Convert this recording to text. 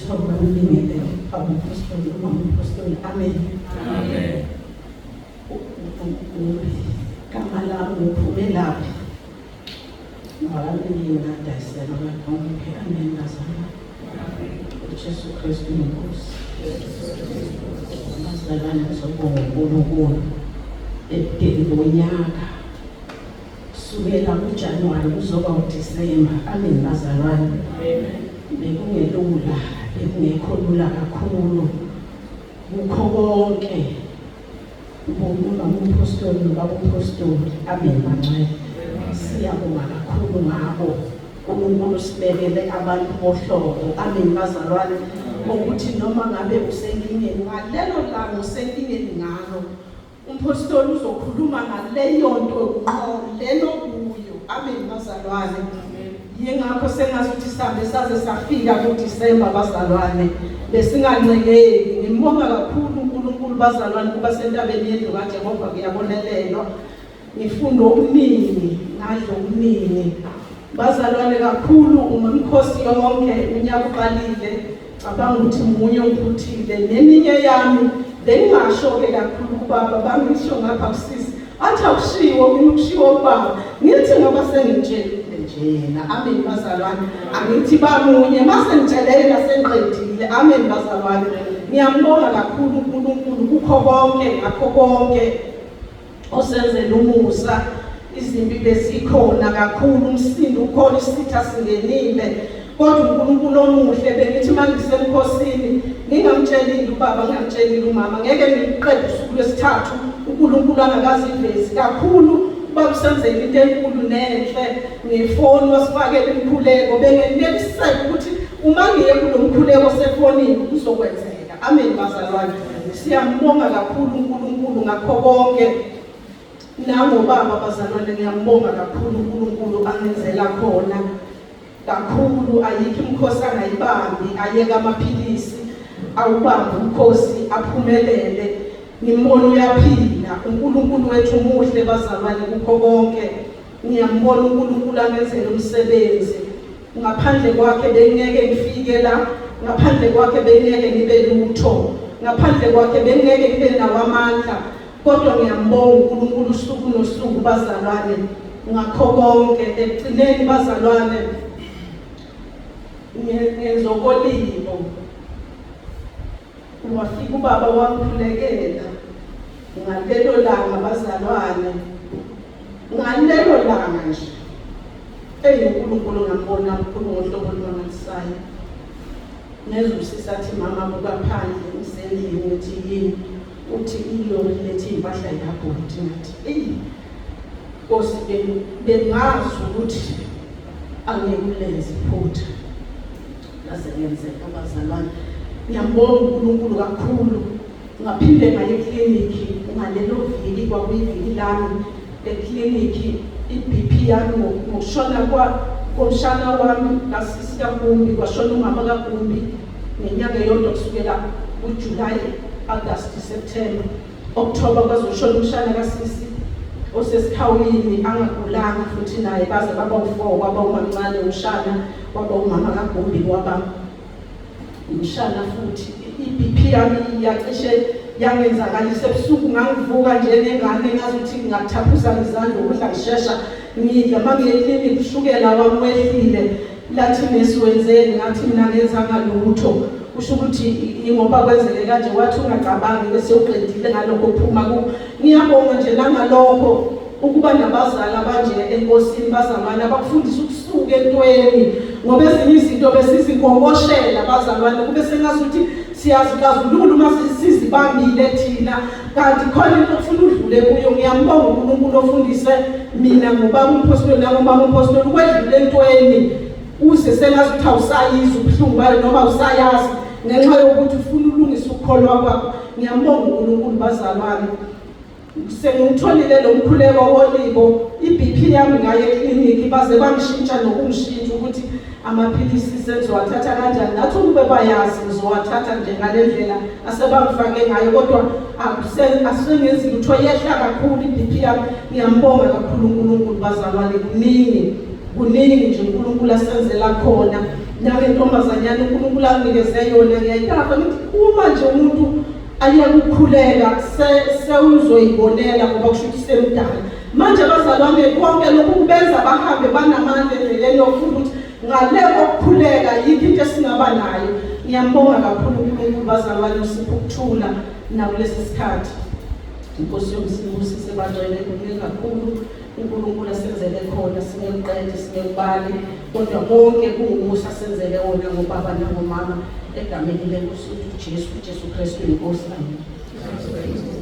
Ngokuzithoba ngibingelele baba umpostoli, umama umpostoli. Amen. Amen. Igama lami ngiphumelaphi? Ngakabili ngadayiselwa kaGombe. Amen bazalwane. UJesu Kristu inkosi. Bazalwane ngizobonga uNkulunkulu ebudeni bonyaka. Kusukela kuJanuwari kuzoba uDisemba. Amen bazalwane. Bekungelula, bekungekho lula kakhulu. Kukho konke. Ubonga umpostoli nobaba umpostoli. Amen bangcwele. Siyabonga kakhulu ngabo. uNkulunkulu sibekele abantu bohlobo. Amen bazalwane. Ukuthi noma ngabe usenkingeni ngalelo langa usenkingeni ngalo Umphostoli uzokhuluma ngaleyo nto ngqo lelo kuyo. Amen bazalwane. Yingakho sengazi ukuthi sihambe saze safika kuDisemba bazalwane. Besingancengeki. Ngimbonga kakhulu uNkulunkulu bazalwane kuba sentabeni yendlu kaJehova kuyabonelelwa. Ngifunda okuningi, ngadla okuningi. Bazalwane kakhulu umkhosi yonke unyaka uqalile. Cabanga ukuthi munye ongiphuthile neminye yami bengingasho-ke kakhulu kubaba bangisho ngapha kusisi athi akushiwo kimi kushiwo kubaba ngithi ngoba sengimtshelile nje yena amen bazalwane angithi bamunye mase ngitshele yena sengiqedile amen bazalwane ngiyambonga kakhulu uNkulunkulu kukho konke ngakho konke osenzela umusa izimpi bezikhona kakhulu umsindo ukhona isitha singenile kodwa uNkulunkulu omuhle bengithi mangisemkhosini ngingamtshelile ubaba ngingamtshelile umama ngeke ngiqede usuku lwesithathu uNkulunkulu angakazivezi kakhulu uba kusenzela into enkulu nenhle ngefoni wasifakela imikhuleko bengeneliseka ukuthi uma ngiye kulo mkhuleko sefonini kuzokwenzeka amen bazalwane Siyambonga kakhulu uNkulunkulu ngakho konke. Nangobaba bazalwane ngiyambonga kakhulu uNkulunkulu angenzela khona kakhulu ayikho imikhosi angayibambi ayeke amaphilisi awubambe umkhosi aphumelele ngimbona uyaphila uNkulunkulu wethu muhle bazalwane kukho konke ngiyambona uNkulunkulu angenzela umsebenzi Ngaphandle kwakhe bengeke ngifike la, ngaphandle kwakhe bengeke ngibe lutho, ngaphandle kwakhe bengeke ngibe nawo amandla. Kodwa ngiyambonga uNkulunkulu usuku nosuku bazalwane ngakho konke. Ekugcineni bazalwane ngenzokolimo wafika ubaba wangikhulekela ngalelo langa bazalwane ngalelo langa nje eyi uNkulunkulu ngambona mkhulu ngohlobo olumangalisayo ngezwa usisi athi mama buka phandle ngisendlini ngithi yini uthi ilori lethi impahla yakabhuti ngathi eyi Nkosi bengazi ukuthi angeke ulenze iphutha laze lenzeka bazalwane ngiyambonga uNkulunkulu kakhulu ngaphinde ngaye eklinikhi ngalelo viki kwakuyiviki lami eklinikhi i-BP yami ngokushona komshana wami kasisi kaGumbi kwashona umama kaGumbi ngenyanga eyodwa kusukela kuJuly August September October kwazoshona umshana kasisi osesikhawini angagulanga futhi naye baze baba u-4 kwaba umamncane umshana kwaba umama kaGumbi kwaba umshana futhi i-BP yami yacishe yangenzakalisa ebusuku ngangivuka nje nengane ngazi ukuthi ngingathaphuza ngizandla ukudla ngishesha ngidla uma ngiye eklinikhi ushukela wami wehlile lathi nesi wenzeni ngathi mina ngenzanga lutho kusho ukuthi ingoba kwenzeke kanje wathi ungacabangi bese uqedile ngalokho kuphuma ku ngiyabonga nje nangalokho ukuba nabazali abanje enkosini bazalwane abakufundisa ukusuka entweni ngoba ezinye izinto besizinkonkoshela bazalwane kube sengazuthi siyazixazulula uma sizibambile thina kanti khona into ofuna udlule kuyo ngiyambonga uNkulunkulu ofundise mina ngobaba umphostoli nangobaba umphostoli ukwedlula entweni uze sengazi ukuthi awusayizi ubuhlungu bayo noma usayazi ngenxa yokuthi ufuna ulungisa ukukholwa kwakho ngiyambonga uNkulunkulu bazalwane Sengiwutholile lo mkhuleko wolibo, i-BP yami ngaye ekliniki baze bangishintsha nokungishintsha ukuthi amaphilisi sengizowathatha kanjani. Ngathi ukube bayazi ngizowathatha nje ngale ndlela asebangifake ngayo kodwa asengenzi lutho yehla kakhulu i-BP yami. Ngiyambonga kakhulu uNkulunkulu bazalwane, kuningi kuningi nje uNkulunkulu asenzela khona. Nangentombazanyana uNkulunkulu anginikeze yona ngiyayitafa ngithi uma nje umuntu ayeke ukukhuleka sewuzoyibonela ngoba kusho ukuthi semdala. Manje bazalwane konke lokhu kubenza bahambe banamandla endleleni yokufunda ukuthi ngale kokukhuleka yikho into esingaba nayo. Ngiyambonga kakhulu uNkulunkulu bazalwane usipha ukuthula nakulesi sikhathi. Inkosi yomsibusise bangcwele kuningi kakhulu uNkulunkulu asenzele khona singekuqede singekubali kodwa konke kuwumusa asenzele wona ngobaba nangomama egameni lenkosi uJesu Jesu Kristu inkosi. Amen.